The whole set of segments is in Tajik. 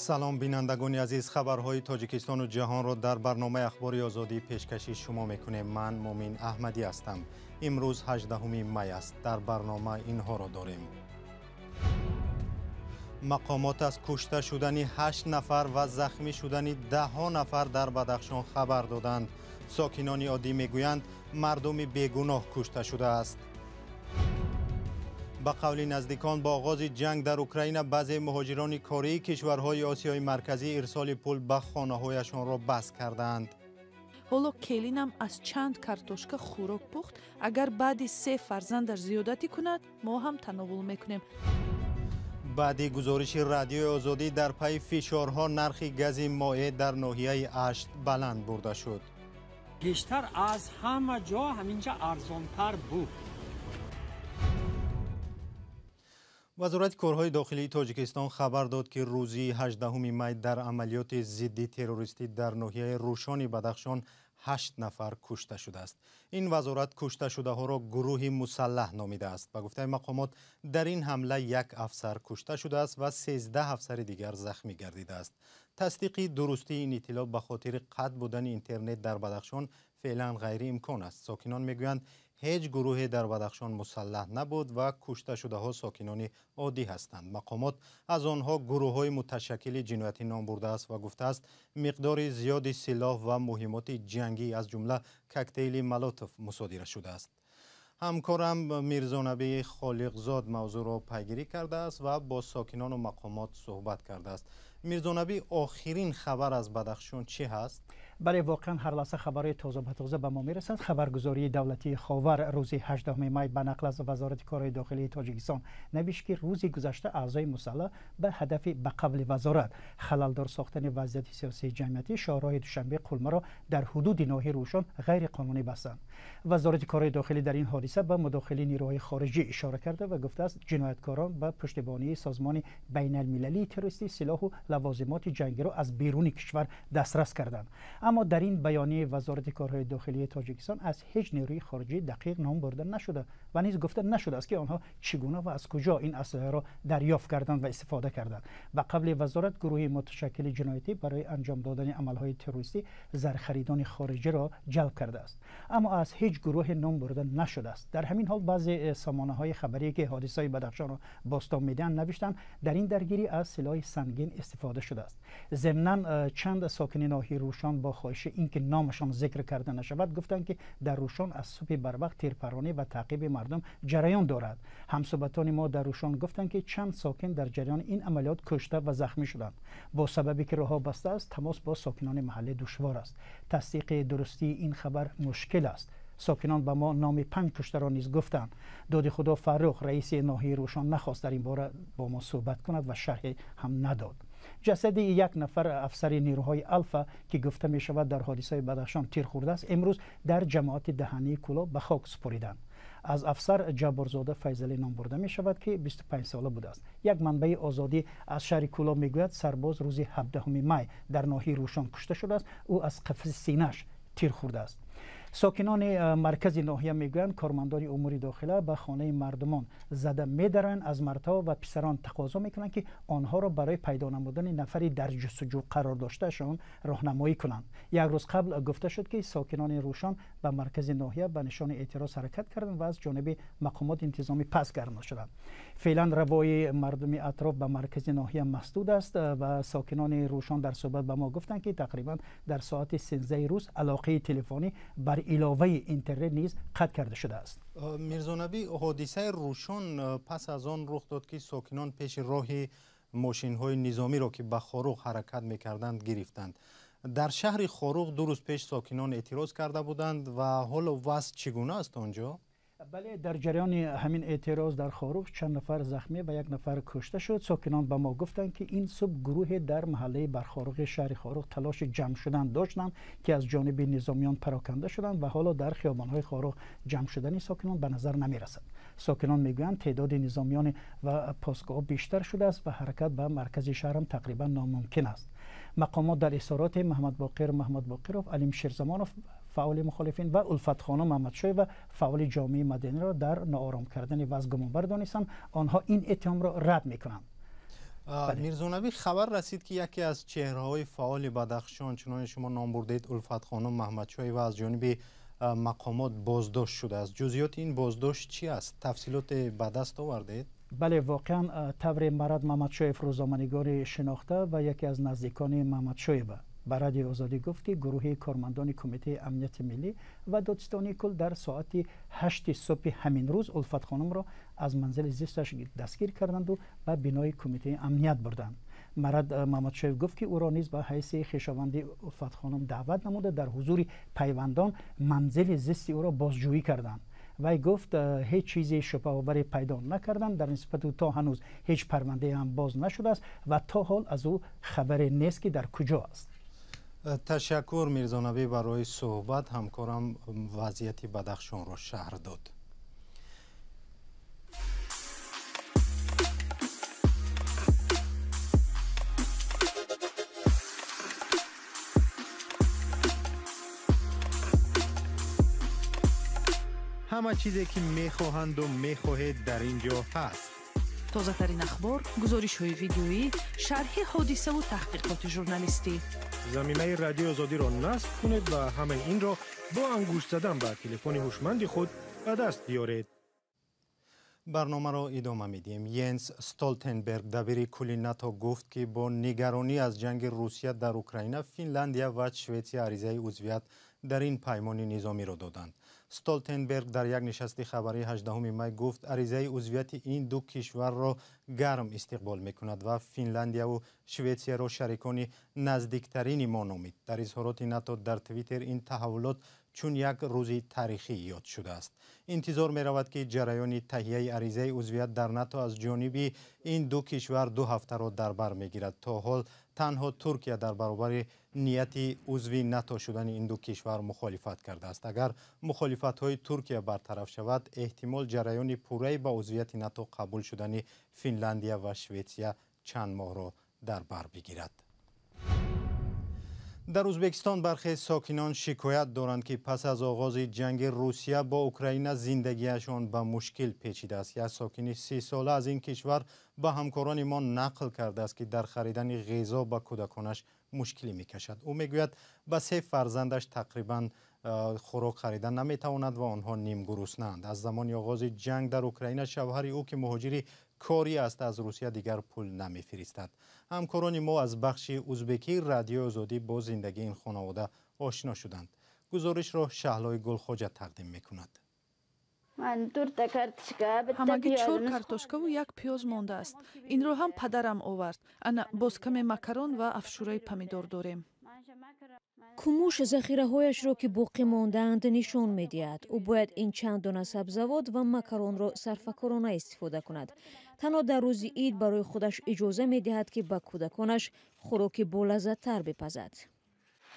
Салом, бинандагони азиз. Хабарҳои Тоҷикистону ҷаҳонро дар барномаи Ахбори Озодӣ пешкаши шумо мекунем. Ман Мумин Аҳмадӣ ҳастам. Имрӯз 18 май аст. Дар барнома инҳоро дорем. Мақомот аз кушта шудани 8 нафар ва захмӣ шудани даҳҳо нафар дар Бадахшон хабар доданд. Сокинони оддӣ мегӯянд, мардуми бегуноҳ кушта шудааст. Ба қавли наздикон, бо оғози ҷанг дар Украина баъзе муҳоҷирони кории кишварҳои Осиёи Марказӣ ирсоли пул ба хонаҳояшонро бас кардаанд. Ҳоло келинам аз чанд картошка хӯрок пухт. Агар баъди се фарзандаш зиёдатӣ кунад, мо ҳам тановул мекунем. Баъди гузориши Радиои Озодӣ, дар пайи фишорҳо нархи гази моеъ дар ноҳияи Ашт баланд бурда шуд. Пештар аз ҳама ҷо ҳаминҷа арзонтар буд. Вазорати корҳои дохилии Тоҷикистон хабар дод, ки рӯзи 18 май дар амалиёти зидди террористӣ дар ноҳияи Рӯшони Бадахшон 8 нафар кушта шудааст. Ин вазорат кушташудаҳоро гурӯҳи мусаллаҳ номидааст. Ба гуфтаи мақомот, дар ин ҳамла як афсар кушта шудааст ва 13 афсари дигар захмӣ гардидааст. Тасдиқи дурустии ин иттилоъ ба хотири қатъ будани интернет дар Бадахшон феълан ғайриимкон аст. Сокинон мегӯянд, ҳеҷ гурӯҳе дар Бадахшон мусаллаҳ набуд ва кушташудаҳо сокинони оддӣ ҳастанд. Мақомот аз онҳо гурӯҳҳои муташаккили ҷиноятӣ ном бурдааст ва гуфтааст, миқдори зиёди силоҳ ва муҳимоти ҷангӣ, аз ҷумла коктейли Молотов, мусодира шудааст. Ҳамкорам Мирзонабӣ Холиқзод мавзӯъро пайгирӣ кардааст ва бо сокинону мақомот суҳбат кардааст. Мирзонабӣ, охирин хабар аз Бадахшон чӣ ҳаст? Бале, воқеан ҳар лаҳза хабарҳои тоза ба тоза ба мо мерасанд. Хабаргузории давлатии Ховар рӯзи 18 май ба нақл аз Вазорати корҳои дохилии Тоҷикистон навишт, ки рӯзи гузашта аъзои мусаллаҳ ба ҳадафи, ба қавли вазорат, халалдор сохтани вазъияти сиёсии ҷамъиятӣ шоҳроҳи Душанбе Қулмаро дар ҳудуди ноҳияи Рӯшон ғайриқонунӣ бастанд. Вазорати корҳои дохилӣ дар ин ҳодиса ба мудохилаи нерӯҳои хориҷӣ ишора карда ва гуфтааст, ҷинояткорон ба пуштибонии созмони байналмилалии террористӣ силоҳу лавозимоти ҷангиро аз беруни кишвар дастрас карданд. Аммо дар ин баёнияи Вазорати корҳои дохилии Тоҷикистон аз ҳеҷ нерӯи хориҷӣ дақиқ ном бурда нашуда ва низ гуфта нашудааст, ки онҳо чӣ гуна ва аз куҷо ин аслиҳаро дарёфт карданд ва истифода карданд. Ба қавли вазорат, гурӯҳи муташаккили ҷиноятӣ барои анҷом додани амалҳои террористӣ зархаридони хориҷиро ҷалб кардааст, аммо аз ҳеҷ гурӯҳе ном бурда нашудааст. Дар ҳамин ҳол баъзе сомонаҳои хабарие, ки ҳодисаи Бадахшонро бозтоб медиҳанд, навиштанд, дар ин даргирӣ аз силоҳи сангин истифода шудааст. Зимнан, чанд сокини ноҳияи Рӯшон бо хоҳиши ин ки номашон зикр карда нашавад гуфтанд, ки дар Рӯшон аз субҳи барвақт тирпаронӣ ва таъқиби мардум ҷараён дорад. Ҳамсӯҳбатони мо дар Рӯшон гуфтанд, ки чанд сокин дар ҷараёни ин амалиёт кушта ва захмӣ шуданд. Бо сабабе ки роҳҳо баста аст, тамос бо сокинони маҳаллӣ душвор аст. Тасдиқи дурустии ин хабар мушкил аст. Сокинон ба мо номи панҷ куштаро низ гуфтанд. Доди Худо Фаррух, раиси ноҳияи Рӯшон, нахост дар ин бора бо мо суҳбат кунад ва шарҳе ҳам надод. Ҷасади як нафар афсари нерӯҳои Алфа, ки гуфта мешавад дар ҳодисаи Бадахшон тир хӯрдааст, имрӯз дар ҷамоати Даҳании Кӯлоб ба хок супориданд. Аз афсар Ҷабборзода Файзалӣ ном бурда мешавад, ки 25 сола будааст. Як манбаи Озодӣ аз шаҳри Кӯлоб мегӯяд, сарбоз рӯзи 17 май дар ноҳияи Рӯшон кушта шудааст. Ӯ аз қафаси синаш тир хӯрдааст. Сокинони маркази ноҳия мегӯянд, кормандони умури дохила ба хонаи мардумон зада медароянд, аз мардҳо ва писарон тақозо мекунанд, ки онҳоро барои пайдо намудани нафари дар ҷустуҷӯ қарор доштаашон роҳнамоӣ кунанд. Як рӯз қабл гуфта шуд, ки сокинони Рӯшон ба маркази ноҳия ба нишони эътироз ҳаракат карданд ва аз ҷониби мақомоти интизомӣ пас гардонда шуданд. Феълан равои мардуми атроф ба маркази ноҳия масдуд аст ва сокинони Рӯшон дар суҳбат ба мо гуфтанд, ки тақрибан дар соати 13 рӯз алоқаи телефонӣ бар иловаи интернет низ қатъ карда шудааст. Мирзонабӣ, ҳодисаи Рӯшон пас аз он рух дод, ки сокинон пеши роҳи мошинҳои низомиро, ки ба Хоруғ ҳаракат мекарданд, гирифтанд. Дар шаҳри Хоруғ 2 рӯз пеш сокинон эътироз карда буданд ва ҳоло вазъ чӣ гуна аст он ҷо? Бале, дар ҷараёни ҳамин эътироз дар Хоруғ чанд нафар захмӣ ва як нафар кушта шуд. Сокинон ба мо гуфтанд, ки ин субҳ гурӯҳе дар маҳаллаи Бархоруғи шаҳри Хоруғ талоши ҷамъ шудан доштанд, ки аз ҷониби низомиён пароканда шуданд ва ҳоло дар хиёбонҳои Хоруғ ҷамъ шудани сокинон ба назар намерасад. Сокинон мегӯянд, теъдоди низомиён ва посгоҳ бештар шудааст ва ҳаракат ба маркази шаҳрам тақрибан номумкин аст. Мақомот дар изҳороти Маҳмадбоқир Маҳмадбоқиров, Алим Шерзамонов, фаъоли мухолифин, ва Улфатхонум Маҳмадшоева, фаъоли ҷомеаи маданиро дар ноором кардани вазъ гумонбар донистанд. Онҳо ин иттиҳомро рад мекунанд. Мирзонаби, хабар расид, ки яке аз чеҳраҳои фаъоли Бадахшон, чуноне шумо ном бурдед, Улфатхонум Маҳмадшоева аз ҷониби мақомот боздошт шудааст. Ҷузъиёти ин боздошт чӣ аст? Тафсилоте ба даст овардед? Бале, воқеан тавре Марат Маҳмадшоев, рӯзноманигори шинохта ва яке аз наздикони Маҳмадшоева, ба Радиои Озодӣ гуфт, ки гурӯҳи кормандони Кумитаи амнияти миллӣ ва додситонии кул дар соати 8 субҳи ҳамин рӯз Улфатхонумро аз манзили зисташ дастгир карданду ба бинои Кумитаи амният бурданд. Марат Маҳмадшоев гуфт, ки ӯро низ ба ҳайси хешованди Улфатхонум даъват намуда, дар ҳузури пайвандон манзили зисти ӯро бозҷӯӣ карданд. Вай гуфт, ҳеҷ чизи шубҳаоваре пайдо накарданд, дар нисбати ӯ то ҳанӯз ҳеҷ парвандае ҳам боз нашудааст ва то ҳол аз ӯ хабаре нест, ки дар куҷо аст. Ташаккур, Мирзонабӣ, барои суҳбат. Ҳамкорам вазъияти Бадахшонро шарҳ дод. Ҳама чизе, ки мехоҳанду мехоҳед, дар ин ҷо ҳаст. Тозатарин ахбор, гузоришҳои видеоӣ, шарҳи ҳодисаву таҳқиқоти журналистӣ. Замимаи Радиои Озодиро насб кунед ва ҳамаи инро бо ангушт задан ба телефони ҳушманди худ ба даст биёред. Барномаро идома медиҳем. Йенс Столтенберг, дабири кулли НАТО, гуфт, ки бо нигаронӣ аз ҷанги Русия дар Украина Финляндия ва Шветсия аризаи узвият дар ин паймони низомиро доданд. Столтенберг дар як нишасти хабарии 18 май гуфт, аризаи узвияти ин ду кишварро гарм истиқбол мекунад ва Финляндияву Шветсияро шарикони наздиктарини мо номид. Дар изҳороти НАТО дар Твиттер ин таҳаввулот чун як рӯзи таърихӣ ёд шудааст. Интизор меравад, ки ҷараёни таҳияи аризаи узвият дар НАТО аз ҷониби ин ду кишвар 2 ҳафтаро дар бар мегирад. То ҳол танҳо Туркия дар баробари нияти узви НАТО шудани ин ду кишвар мухолифат кардааст. Агар мухолифатҳои Туркия бартараф шавад, эҳтимол ҷараёни пурраи ба узвияти НАТО қабул шудани Финляндия ва Шветсия чанд моҳро дар бар бигирад. Дар Ӯзбекистон бархе сокинон шикоят доранд, ки пас аз оғози ҷанги Русия бо Украина зиндагиашон ба мушкил печидааст. Як сокини 30-сола аз ин кишвар ба ҳамкорони мо нақл кардааст, ки дар харидани ғизо ба кӯдаконаш мушкилӣ мекашад. Ӯ мегӯяд, ба се фарзандаш тақрибан хӯрок харида наметавонад ва онҳо нимгуруснаанд. Аз замони оғози ҷанг дар Украина шавҳари ӯ, ки муҳоҷири корӣ аст, аз Русия дигар пул намефиристад. Ҳамкорони мо аз бахши узбекии Радиои Озодӣ бо зиндагии ин хонавода ошино шуданд. Гузоришро Шаҳлои Гулхоҷа тақдим мекунад. Ҳамагӣ чор картошкаву як пиёз мондааст. Инро ҳам падарам овард. Ана, боз каме макарон ва афшураи помидор дорем. Кумуш захираҳояшро, ки боқӣ мондаанд, нишон медиҳад. Ӯ бояд ин чанд дона сабзавот ва макаронро сарфакорона истифода кунад. Танҳо дар рӯзи ид барои худаш иҷоза медиҳад, ки ба кӯдаконаш хӯроки болаззаттар бипазад.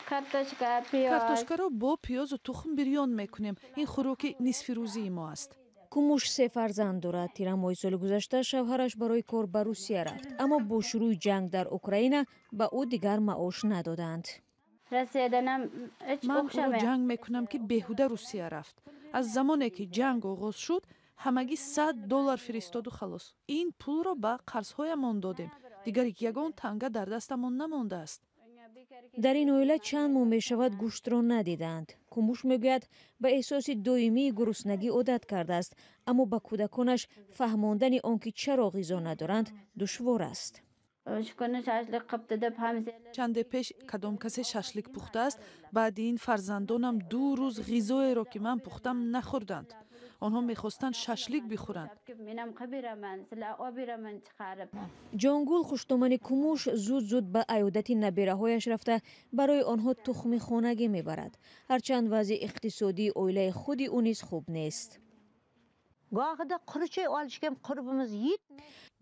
Картошкаро бо пиёзу тухм бирён мекунем. Ин хӯроки нисфирӯзии мо аст. Кумуш се фарзанд дорад. Тирамоҳи соли гузашта шавҳараш барои кор ба Русия рафт, аммо бо шурӯъи ҷанг дар Украина ба ӯ дигар маош надоданд. Ман ӯро ҷанг мекунам, ки беҳуда Русия рафт. Аз замоне ки ҷанг оғоз шуд, ҳамагӣ 100 доллар фиристоду халос. Ин пулро ба қарзҳоямон додем, дигар ягон танга дар дастамон намондааст. Дар ин оила чанд моҳ мешавад, гӯштро надидаанд. Кумуш мегӯяд, ба эҳсоси доимии гуруснагӣ одат кардааст, аммо ба кӯдаконаш фаҳмондани он ки чаро ғизо надоранд, душвор аст. Чанде пеш кадом касе шашлик пухтааст. Баъди ин фарзандонам 2 рӯз ғизоеро, ки ман пухтам, нахӯрданд. Онҳо мехостанд шашлик бихӯранд. Ҷонгул, хуштомани Кумуш, зуд зуд ба аёдати набираҳояш рафта, барои онҳо тухми хонагӣ мебарад, ҳарчанд вазъи иқтисодии оилаи худи ӯ низ хуб нест.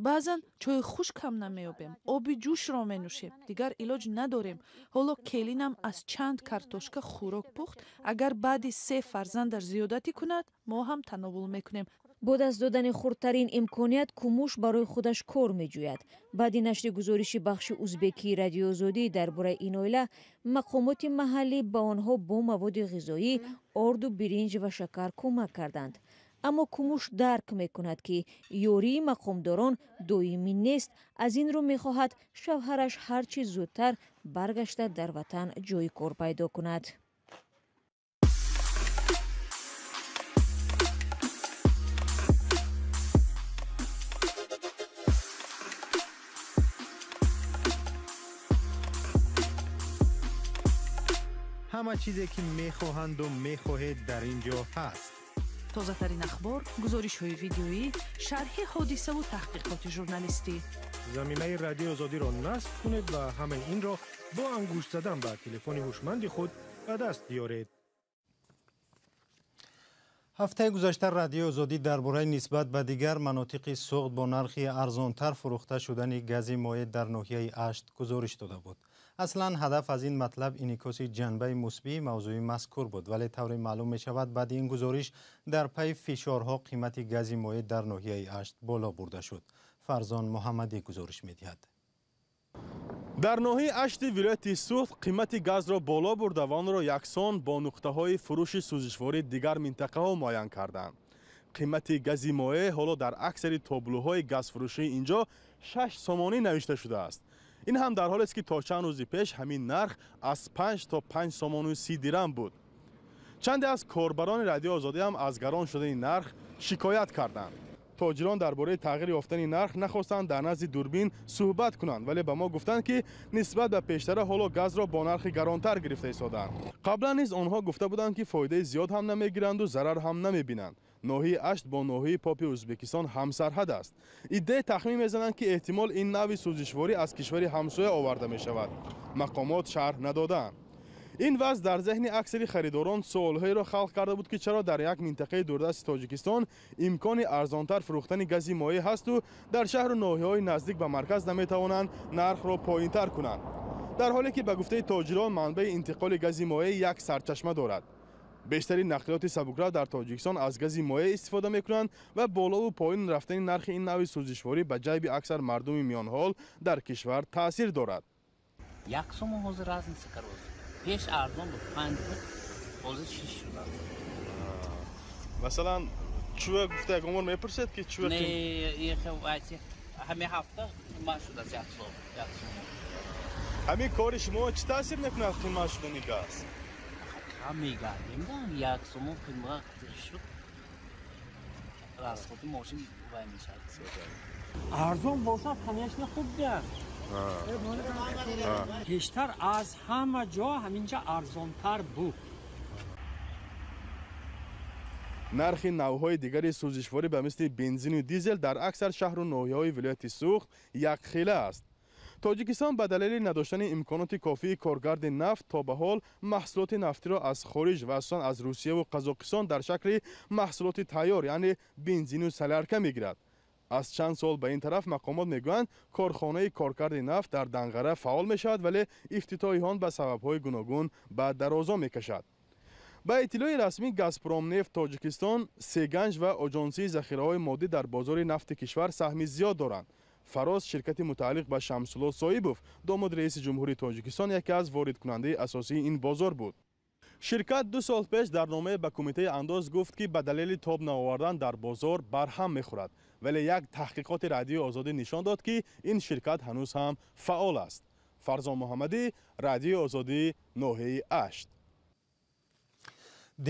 Баъзан чойи хушк ҳам намеёбем, оби ҷӯшро менӯшем, дигар илоҷ надорем. Ҳоло келинам аз чанд картошка хӯрок пухт. Агар баъди се фарзандаш зиёдатӣ кунад, мо ҳам тановул мекунем. Бо даст додани хурдтарин имконият Кумуш барои худаш кор меҷӯяд. Баъди нашри гузориши бахши узбекии Радиои Озодӣ дар бораи ин оила, мақомоти маҳаллӣ ба онҳо бо маводи ғизоӣ, орду биринҷ ва шакар кӯмак карданд. Аммо Кумуш дарк мекунад, ки ёрии мақомдорон доимӣ нест. Аз ин рӯ мехоҳад шавҳараш ҳарчи зудтар баргашта дар ватан ҷойи кор пайдо кунад. Ҳама чизе ки мехоҳанду мехоҳед дар ин ҷо ҳаст. Тозатарин ахбор, гузоришҳои видеоӣ, шарҳи ҳодисаву таҳқиқоти журналистӣ. Замимаи Радиои Озодиро насб кунед ва ҳамаи инро бо ангушт задан ба телефони ҳушманди худ ба даст биёред. Ҳафтаи гузашта Радиои Озодӣ дар бораи нисбат ба дигар манотиқи Суғд бо нархи арзонтар фурӯхта шудани гази моеъ дар ноҳияи Ашт гузориш дода буд. Аслан ҳадаф аз ин матлаб инъикоси ҷанбаи мусбии мавзӯи мазкур буд, вале тавре маълум мешавад, баъди ин гузориш дар пайи фишорҳо қимати гази моеъ дар ноҳияи Ашт боло бурда шуд. Фарзон Муҳаммадӣ гузориш медиҳад. Дар ноҳияи Ашти вилояти Суғд қимати газро боло бурда ва онро яксон бо нуқтаҳои фурӯши сӯзишвории дигар минтақаҳо муайян карданд. Қимати гази моеъ ҳоло дар аксари тоблӯҳои газфурӯшии инҷо 6 сомонӣ навишта шудааст. Ин ҳам дар ҳолест, ки то чанд рӯзи пеш ҳамин нарх аз 5 то 5 сомону 30 дирам буд. Чанде аз корбарони Радиои Озодӣ ҳам аз гарон шудани нарх шикоят карданд. Тоҷирон дар бораи тағйир ёфтани нарх нахостанд дар назди дурбин суҳбат кунанд, вале ба мо гуфтанд, ки нисбат ба пештара ҳоло газро бо нархи гаронтар гирифта истодаанд. Қаблан низ онҳо гуфта буданд, ки фоидаи зиёд ҳам намегиранду зарар ҳам намебинанд. Ноҳияи Ашт бо ноҳияи Попи Ӯзбекистон ҳамсарҳад аст. Иддаи тахмин мезананд, ки эҳтимол ин навъи сӯзишворӣ аз кишвари ҳамсоя оварда мешавад. Мақомот шарҳ надодаанд. Ин вазъ дар зеҳни аксари харидорон суолҳоеро халқ карда буд, ки чаро дар як минтақаи дурдасти Тоҷикистон имкони арзонтар фурӯхтани гази моеъ ҳасту дар шаҳру ноҳияҳои наздик ба марказ наметавонанд нархро поинтар кунанд. Дар ҳоле ки ба гуфтаи тоҷирон манбаи интиқоли гази моеъ як сарчашма дорад. Бештари нақлиёти сабукрав дар Тоҷикистон аз гази моеъ истифода мекунанд ва болову поин рафтани нархи ин навъи сӯзишворӣ ба ҷайби аксар мардуми миёнҳол дар кишвар таъсир дорад. Як сомон ҳозир разница кароз. Пеш арзон буд, 5 буд, ҳозир 6 шудааст. Масалан, чӯя гуфта ягон бор мепурсед, ки чӯя? Не, ҳамин ҳафта қимат шудааст як сомон. Ҳамин кори шумо чӣ таъсир мекунад қимат шудани газ? Кам мегардем, як сомон қимат шуд, расходи мошин вай мешавад. Арзон бошад, конечно, хуб аст. Пештар аз ҳама ҷо ҳаминҷа арзонтар буд. Нархи навъҳои дигари сӯзишворӣ ба мисли бензину дизел дар аксар шаҳру ноҳияҳои вилояти Суғд якхела аст. Тоҷикистон ба далели надоштани имконоти кофии коргарди нафт то ба ҳол маҳсулоти нафтиро аз хориҷ ва асосан аз Русияву Қазоқистон дар шакли маҳсулоти тайёр, яъне бензину солярка мегирад. Аз чанд сол ба ин тараф мақомот мегӯянд, корхонаи коркарди нафт дар Данғара фаъол мешавад, вале ифтитоҳи он ба сабабҳои гуногун ба дарозо мекашад. Ба иттилои расмӣ Газпромнефт Тоҷикистон, Сеганҷ ва Оҷонсии захираҳои моддӣ дар бозори нафти кишвар саҳми зиёд доранд. Фароз, ширкати мутааллиқ ба Шамсулло Соибов, домоди раиси ҷумҳурии Тоҷикистон, яке аз воридкунандаи асосии ин бозор буд. Ширкат 2 сол пеш дар номае ба кумитаи андоз гуфт, ки ба далели тоб наовардан дар бозор барҳам мехӯрад, вале як таҳқиқоти Радиои Озодӣ нишон дод, ки ин ширкат ҳанӯз ҳам фаъол аст. Фарзон Муҳаммадӣ, Радиои Озодӣ, ноҳияи Ашт.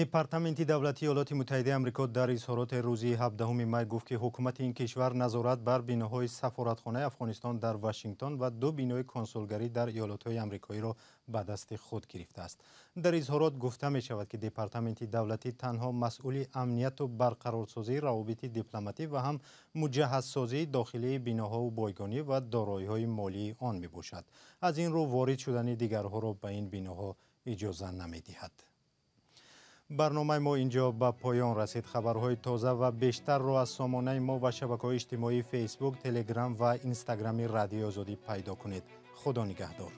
Департаменти давлатии Иёлоти Муттаҳидаи Амрико дар изҳороти рӯзи 17 май гуфт, ки ҳукумати ин кишвар назорат бар биноҳои сафоратхонаи Афғонистон дар Вашингтон ва 2 бинои консулгарӣ дар иёлотҳои амрикоиро ба дасти худ гирифтааст. Дар изҳорот гуфта мешавад, ки департаменти давлатӣ танҳо масъули амнияту барқарорсозии равобити дипломатӣ ва ҳам муҷаҳҳазсозии дохилии биноҳову бойгонӣ ва дороиҳои молии он мебошад. Аз ин рӯ ворид шудани дигарҳоро ба ин биноҳо иҷоза намедиҳад. Барномаи мо инҷо ба поён расид. Хабарҳои тоза ва бештарро аз сомонаи мо ва шабакаҳои иҷтимоии Фейсбук, Телеграм ва Инстаграми Радиои Озодӣ пайдо кунед. Худо нигаҳдор.